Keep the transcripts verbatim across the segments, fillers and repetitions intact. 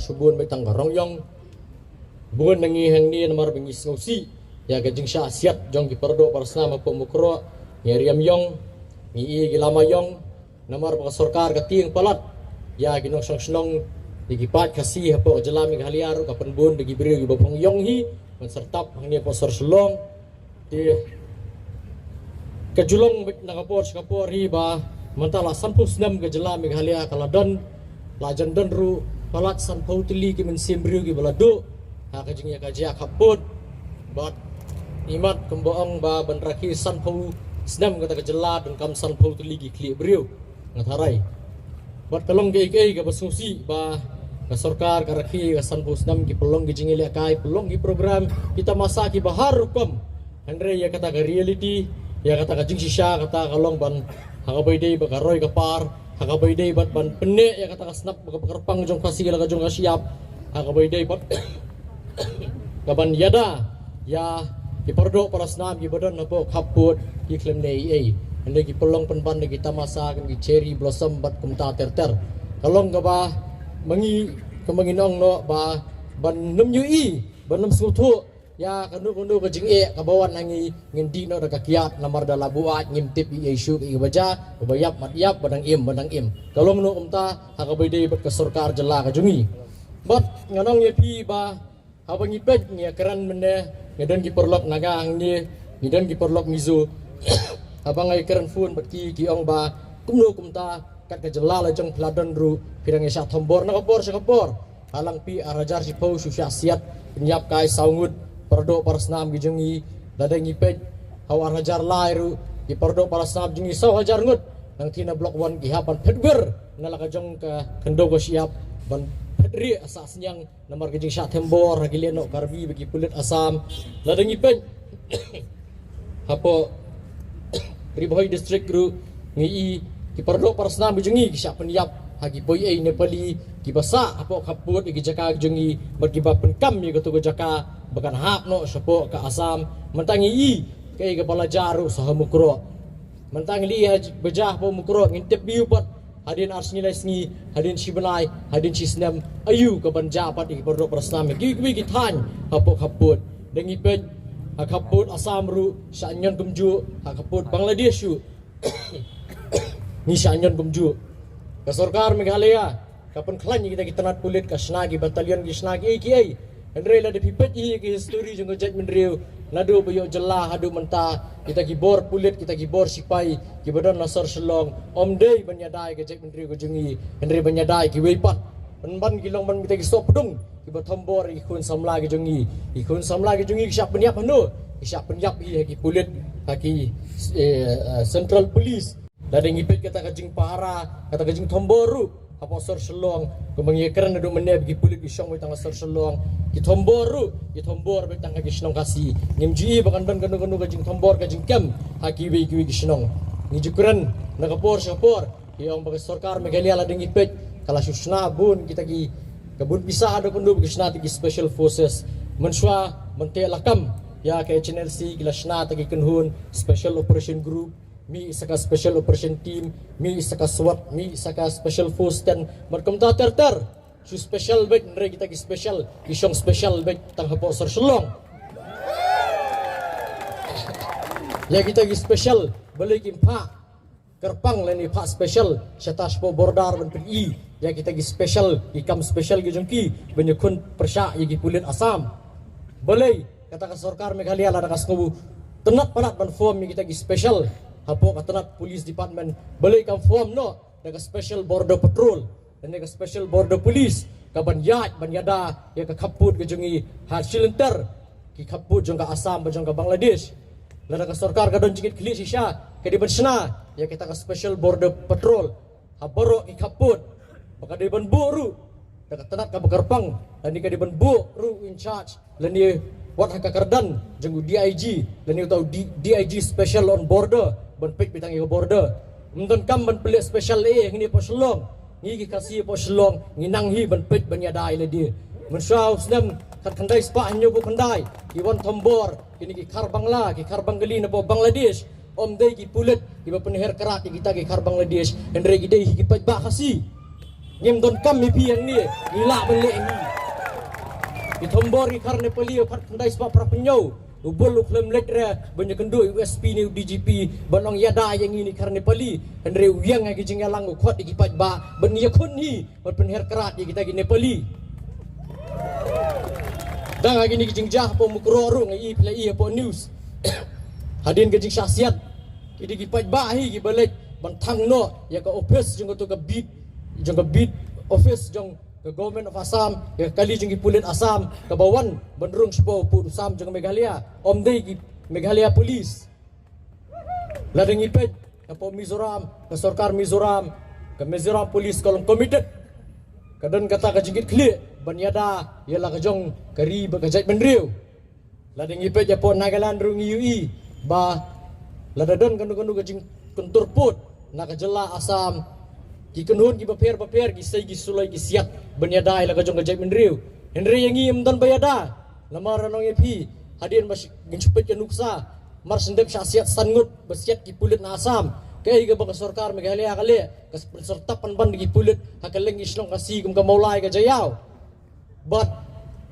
Shibun beit tang ka rong ïong. Bun na ngi hangne namar ba ngi sngewsih ïa ka jingshah siat jong ki pardoh parasnam hapoh Mukroh. Ngi riam ïong, ngi ïa ki lama ïong. Namar ba ka sorkar ka tieng palat ïa ki nongshong shnong, ïa ki paid Khasi hapoh ka jylla Meghalaya ruh ka pynbun da ki briew kiba phong ïong hi ban syrtap hangne hapoh sor Shillong. Te ka ju long na ka por sha ka por hi ba mynta la sanphew snem ka jylla Meghalaya ka la don, la jan don ruh palat sanphew tylli ki mynsiem briew kiba la duh ha ka jingïakajia khappud. Bad imat kumba ong ba ban rakhe sanphew snem kata ka jylla donkam sanphew tylli ki khlieh briew. Nga tharai bad ka long kaei kaei kaba sngewsih ba ka sorkar ka rakhe ka sanphew snem, ki pynlong ki jingïalehkai, pynlong ki program, ki tamasa kiba har rukom. Hynrei ïa kata ka reality, ïa kata ka jingshisha kata ka long ban ha kaba ïadei bad ka roi ka par, ha kaba ïadei bad ban pynneh ïa kata ka snap kaba kyrpang jong Khasi la ka jong ka shyiap, ha kaba ïadei bad ka ban ïada ïa ki pardoh parasnam kiba don hapoh khappud ki khlem leh ei ei. Hynrei ki pynlong pynban da ki tamasa kum ki cherry blossom bad kumta ter ter. Ka long kaba ma ngi, kaba ma ngi ong noh ba ban nym ïohi, ban nym sngewthuh ïa kano kano ka jingeh kaba wan ha ngi, ngin dih noh da ka kiad namar da la buaid ngim tip ei ei shuh, ïa kaba jia, kaba ïap mat ïap, ba dang im ba dang im. Ka long noh kumta ha kaba ïadei bad ka sorkar jylla ka jong ngi. Bad ngan ong ïa phi ba haba ngi peit ngi ïakren mynne, ngi don ki paralok Naga hangne, ngi don ki paralok Mizo. Haba nga ïakren phone bad ki, ki ong ba kumno kumta, kat ka jylla la jong phi la don ruh phi dang ïashah thombor na ka por sha ka por. Halang phi ar hajar shiphew shu shah siat, pynïap kai saw ngut pardoh parasnam ki jong ngi. Lada ngi peit ha u ar hajar lai ruh ki pardoh parasnam jong ngi saw hajar ngut. Nangta na Block One ki hap ban phet wir na la ka jong ka khyndew ka shyiap ban phet rieh ha sah sniang namar ka jingshah thombor ha ki lehnoh Karbi bad ki pulit Assam. Lada ngi peit hapoh Ri Bhoi District ruh ngi i ki paralok parasnam ki jong ngi ki shah pynïap ha ki poi ei Nepali kiba sah hapoh khappud ïa ki jaka ki jong ngi bad kiba pynkam ïa kato ka jaka ba kan hap noh shapoh ka Assam. Mynta ngi i kaei kaba la jia ruh sha ha Mukroh. Mynta ngi leit ha ba jia hapoh Mukroh, ngin tip ïa u pat hadien ar sngi lai sngi, hadien shi bnai, hadien shi snem, aïu kaban jia pat ïa ki paralok parasnam ïa kiwei kiwei ki thaiñ hapoh khappud. Da ngi peit ha khappud Assam ruh shah ñion kumjuh, ha khappud Bangladesh ruh ngi shah ñion kumjuh. Ka sorkar Meghalaya ka pynkhlaiñ ïa kita ki tnat pulit, ka shna ki battalion, ki shna kiei kiei. Hynrei lada phi peit ïa ki history jong ka jaitbynriew naduh ba ïoh jylla haduh mynta, kita ki bor pulit, kita ki bor sipai kiba don na sor Shillong ym dei ban ïada ïa ka jaitbynriew ka jong ngi, hynrei ban ïada ïa kiwei pat. Pynban ki long ban kita ki sohpdung kiba thombor ïa ki khun samla ki jong ngi. Ki khun samla ki jong ngi ki shah pynïap hano? Ki shah pynïap hi ha ki pulit, ha ki, eh, eh, Central Police. Lada ngi peit kata ka jingpahara, kata ka jingthombor ruh hapoh sor Shillong, kumba ngi ïakren naduh mynne ba ki pulit ki shong beit tang ha sor Shillong, ki thombor ruh ki thombor beit tang ha ki shnong Khasi. Ngim ju i ba kan don kano kano ka jingthombor ka jingkem ha kiwei kiwei ki shnong. Ngi ju kren na ka por sha ka por, ki ong ba ka sorkar Meghalaya lada ngi peit ka la shu shna bun kita ki, ka bun pisa haduh kynduh ba ki shna ta ki special forces. Mynshuwa ban teh lakam ïa ka H N L C ki la shna ta ki kynhun Special Operation Group, mih sa ka Special Operation Team, mih sa ka SWAT, mih sa ka Special Force Ten, bad kumta ter ter. Shu special beit, hynrei kita ki special ki shong special beit tang hapoh sor Shillong. Ïa kita ki special balei kim phah kyrpang lane phah special shata shapoh border ban pyni ïa kita ki special, ki kam special ki jong ki ban ïakhun pyrshah ïa ki pulit Assam? Balei kata ka sorkar Meghalaya lada ka sngewtynnat palat ban form ïa kita ki special hapoh ka tnat police department, balei kam form noh da ka special border patrol lane ka special border police kaban ïaid ban ïada ïa ka khappud ka jong ngi ha shilynter ki khappud jong ka Assam bad jong ka Bangladesh? Lada ka sorkar ka don jingkitkhlieh shisha, ka dei ban shna ïa kita ka special border patrol ha baroh ki khappud, ba ka dei ban buh ruh da ka tnat kaba kyrpang, lane ka dei ban buh ruh in charge lane wat ha ka kyrdan jong u D I G lane uta u D-, D I G special on border ban peit beit tang ïa ka border. Ym donkam ban pynleh special ei ei hangne hapoh Shillong. Ngi ki Khasi hapoh Shillong ngi nang hi ban peit ban ïada ïa lade. Mynshuwa u snem khatkhyndai spah hynñiewphew khyndai ki wan thombor kine ki khar Bangla, ki khar Bengali napoh Bangladesh. Ym dei ki pulit kiba pynher krat ïa kita ki khar Bangladesh, hynrei ki dei hi ki paidbah Khasi. Ngim donkam ïa phi hangne, ngi lah ban leh hi. Ki thombor ki khar Nepali, u khat khyndai spah phra phew hynñiew, u bul u khlem leit re ban ïakynduh ïa u S P ne u D G P ban ong ïada ïa ngi ne khar Nepali, hynrei u ïeng ha ki jingïalang u khot ïa ki paidbah ban ngi ïakhun hi ban pynher krat ïa kita ki Nepali. Dang ha kine ki jingjia hapoh Mukroh ruh nga ïohi phi la ïohi hapoh news. Hadien ka jingshah siat, ki dei ki paidbah hi kiba leit ban thang noh ïa ka office jong kato ka beat, jong ka beat office jong ka Government of Assam, ïa ka kali jong ki pulit Assam kaba wan ban rung shapoh u pud u Sam jong ka Meghalaya. Ym dei ki Meghalaya Police. Lada ngi peit hapoh Mizoram, ka sorkar Mizoram, ka Mizoram Police ka long committed. Ka don kata ka jingkitkhlieh ban ïada ïa la ka jong ka ri bad ka jaitbynriew. Lada ngi peit hapoh Nagaland ruh ngi ïohi ba lada don kano kano ka jingkyntur pud na ka jylla Assam, ki kynhun kiba pher bapher ki sei ki suloi ki siat ban ïada ïa la ka jong ka jaitbynriew. Hynrei ïa ngi ym don ba ïada. Namar nga ong ïa phi, hadien ba ngin shu peit ka nuksa, mar shen dep shah siat san ngut ba siat ki pulit na Assam. Kaei kaba ka sorkar Meghalaya ka leh, ka pynsertap pynban da ki pulit ha kylleng ki shnong Khasi kum ka Mawlai, ka Jaïaw. Bad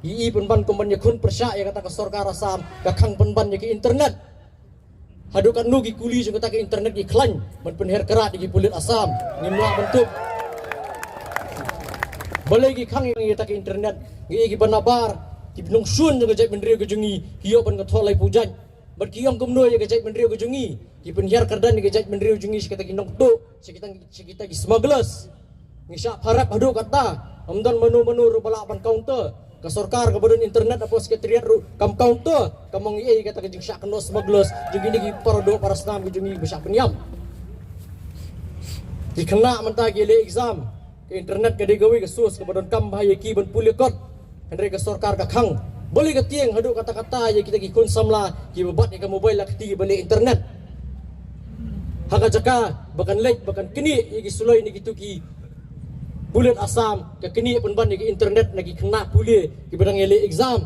i, i pynban kum ban ïakhun pyrshah ïa kata ka sorkar Assam, ka khang pynban ïa ki internet. Haduh katno ki kuli jong kata ka internet ki khlaiñ ban pynher krat ïa ki pulit Assam, ngim lah ban tup. Balei ki khang ïa kata ka internet? Ngi ïohi kiba nabar, ki nongshun jong ka jaitbynriew ka jong ngi ki ïoh ban kynthoh laiphew jait. Bad ki ong kumno ïa ka jaitbynriew ka jong ngi? Ki pynhiar kyrdan ïa ka jaitbynriew jong ngi sha kita ki nongtuh, sha kita, sha kita ki smugglers. Ngi shah pharap haduh katta, ym don mano mano ruh ba lah ban counter. Ka sorkar kaba don internet hapoh Secretariat ruh kam counter, kam ong ei ei kata ka jingshah kynnoh smugglers jong kine ki para doh para snam ki jong ngi ba shah pynïap. Ki khynnah mynta ki leh exam, ka internet ka dei kawei ka source kaba donkam bha ïa ki ban pule kot. Hynrei ka sorkar ka khang. Balei ka tieng haduh katta katta ïa kita ki khun samla kiba bat ïa ka mobile la kti ba leh internet? Ha ka jaka ba kan leit ba kan knieh ïa ki suloi ne kito ki pulit Assam, ka knieh pynban ïa ki internet na ki khynnah pule kiba dang ïaleh exam.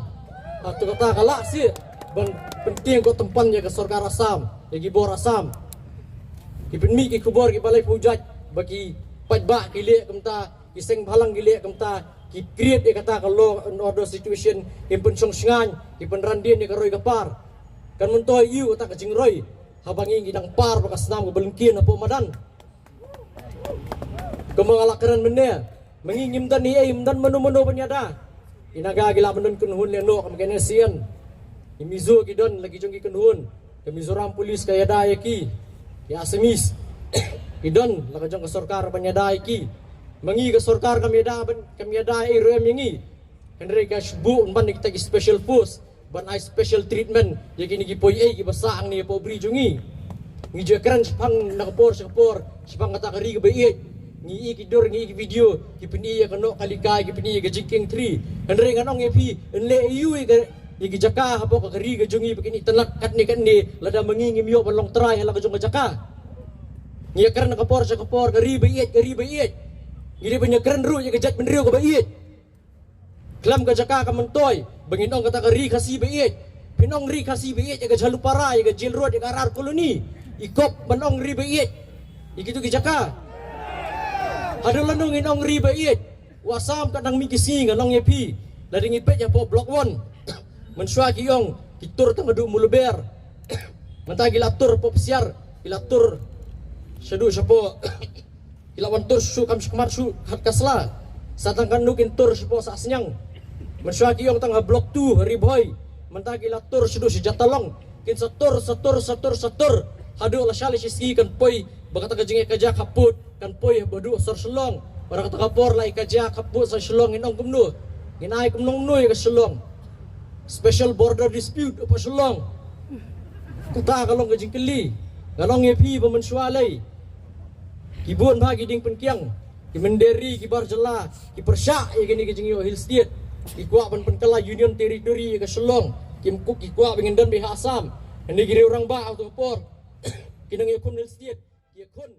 Ha, to kata ka lah sih ban pyntieng ko tympan ïa ka sorkar Assam, ïa ki bor Assam. Ki pynmih ki khubor kiba laiphew jait ba ki paidbah ki leh kumta, ki seng bhalang ki leh kumta, ki create ïa kata ka law and order situation, ki pynshong shngaiñ, ki pynran dien ïa ka roi ka par. Kan myntoi aïu kata ka jingroi haba ngi ngi dang par bad ka snam kaba lyngkien hapoh madan? Kumba nga la kren mynne, ma ngi ngim don ei ei, ym don mano mano ban ïada. Ki Naga ki lah ban don kynhun lehnoh kum ka N S C N. Ki Mizo ki don la ki jong ki kynhun. Ka Mizoram Police ka ïada ïa ki. Ki Assamese ki don la ka jong ka sorkar ban ïada ïa ki. Ma ngi ka sorkar kam ïada ban, kam ïada ei ruh em ïa ngi. Hynrei ka shbuh ban ïa kita ki special force ban ai special treatment ïa kine ki poi ei kiba sah hangne hapoh bri jong ngi. Ngi ju kren shaphang na ka por sha ka por shaphang kata ka ri kaba ïeit. Ngi i ki dur, ngi i ki video, ki pyni ïa ka Nohkalikai, ki pyni ïa ka Jingkieng Three. Hynrei ngan ong ïa phi, yn leh aïu ïa ka, ïa ki jaka hapoh ka ri ka jong ngi ba kin itynnad katne katne lada ma ngi ngim ïoh ban long trai ha la ka jong ka jaka. Ngi ïa kren na ka por sha ka por, ka ri ba ïeit, ka ri ba ïeit. Ngi dei ban ïa kren ruh ïa ka jaitbynriew kaba ïeit. Khlem ka jaka ka myntoi ba ngin ong kata ka ri Khasi ba ïeit. Phin ong ri Khasi ba ïeit ïa ka Jhalupara, ïa ka Jail Road, ïa ka R R Colony. I kop ban ong ri ba ïeit ïa kito ki jaka? Haduh lano ngin ong ri ba ïeit? U Assam ka dang mih ki sngi, ngan ong ïa phi. Lada ngi peit hapoh Block One, mynshuwa ki ong ki tur tang haduh Muluber. Mynta ki la tur hapoh Psiar, ki la tur shaduh shapoh, ki la wan tur shu kam shikmat shu hat ka sla. Sa tang katno kin tur shapoh Sahsniang. Mynshuwa ki ong tang ha Block Two ha Ri Bhoi. Mynta ki la tur shaduh sha Jatalong. Kin sa tur, sa tur, sa tur, sa tur haduh lashai lashisngi kan poi ba kata ka jingeh ka jaka pud kan poi ba haduh sor Shillong. Ba kata ka por la ïa ka jaka pud sa Shillong, ngin ong kumno? Ngin ai kumno kumno ïa ka Shillong? Special border dispute hapoh Shillong. Kata ka long ka jingkylli. Ngan ong ïa phi ba mynshuwa lei ki bun bha ki dieng pynkiang, ki mynder ri, ki bar jylla, ki pyrshah ïa kane ka jingïoh Hill State. Ki kwah ban pynkylla Union Territory ïa ka Shillong. Ki mkuk ki kwah ba ngin don beit ha Assam. Hynrei ki riew rangbah ha kato ka por ki nang ïakhun Hill State, ki ïakhun